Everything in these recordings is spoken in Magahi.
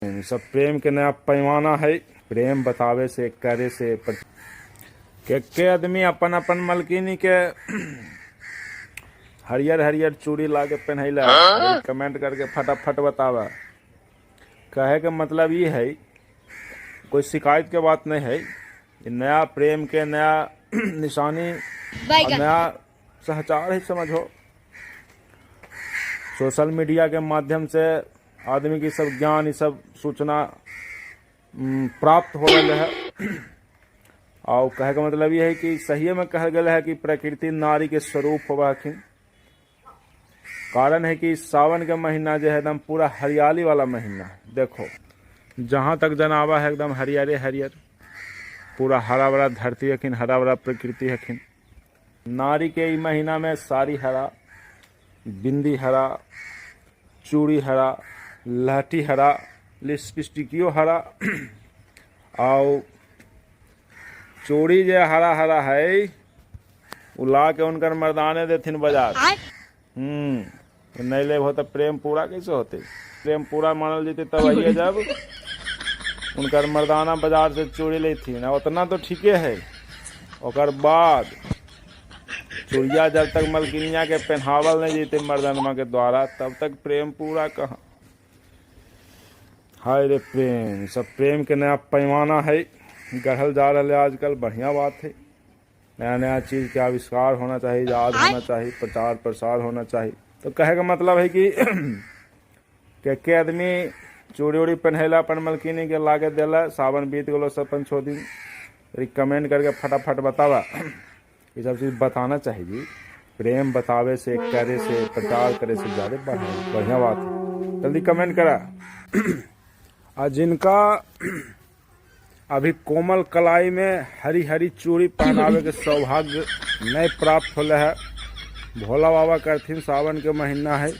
सब प्रेम के नया पैमाना है। प्रेम बतावे से करे से के आदमी अपन अपन मलकिनी के हरियर हरियर चूड़ी ला के पहनैला, कमेंट करके फटाफट बतावा। कहे के मतलब ये है, कोई शिकायत के बात नहीं है। नया प्रेम के नया निशानी, नया सहचार ही समझो। सोशल मीडिया के माध्यम से आदमी की सब ज्ञान, ये सब सूचना प्राप्त हो रहा है। और कहे का मतलब ये है कि सही में कहल गया है कि प्रकृति नारी के स्वरूप होवा हखिन। कारण है कि सावन के महीना जो है एकदम पूरा हरियाली वाला महीना है। देखो जहाँ तक जनावा है एकदम हरियरे हरियर, पूरा हरा भरा धरती हखिन, हरा भरा प्रकृति हखिन। नारी के ई महीना में साड़ी हरा, बिंदी हरा, चूड़ी हरा, लहठी हरा, लिपस्टिकियो हरा, और चूड़ी जे हरा हरा है उ ला के उनकर मर्दाने देथिन बाजार। नहीं ले हो तो प्रेम पूरा कैसे होते? प्रेम पूरा मानल जैते तब आइए जब उनकर मर्दाना बाजार से चूड़ी लेथिन। उतना तो ठीके है, ओकर बाद चूड़िया जब तक मलकिनिया के पहनावल नहीं जैते मर्दनमा के द्वारा, तब तक प्रेम पूरा कहाँ। हाय रे प्रेम, सब प्रेम के नया पैमाना है गढ़ल जा रहा है आजकल। बढ़िया बात है, नया नया चीज़ के आविष्कार होना चाहिए, इजाद होना चाहिए, प्रचार प्रसार होना चाहिए। तो कहे का मतलब है कि के आदमी चूड़ी उड़ी पहनैला अपन मलकिनी के लाके देला, सावन बीत गलो सब 5-6 दिन, कमेंट करके फटाफट बतावा। ये सब चीज़ बताना चाहिए जी। प्रेम बतावे से, करे से, प्रचार करे से ज़्यादा बढ़िया बात है। जल्दी कमेंट करा। और जिनका अभी कोमल कलाई में हरी हरी चूड़ी पहनावे के सौभाग्य नहीं प्राप्त होले है, भोला बाबा करथिन, सावन के महीना है,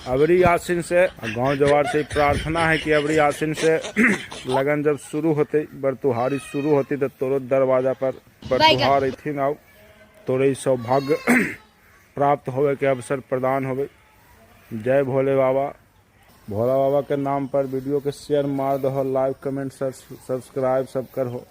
अबरी आसिन से गांव जवार से प्रार्थना है कि अबरी आसिन से लगन जब शुरू होते, बरतुहारी शुरू होती, तो तोरो दरवाजा पर बरतुहार अथिन आओ तोरे सौभाग्य प्राप्त होवे के अवसर प्रदान होवे। जय भोले बाबा। भोला बाबा के नाम पर वीडियो के शेयर मार दो, लाइक कमेंट सब्सक्राइब सब करो।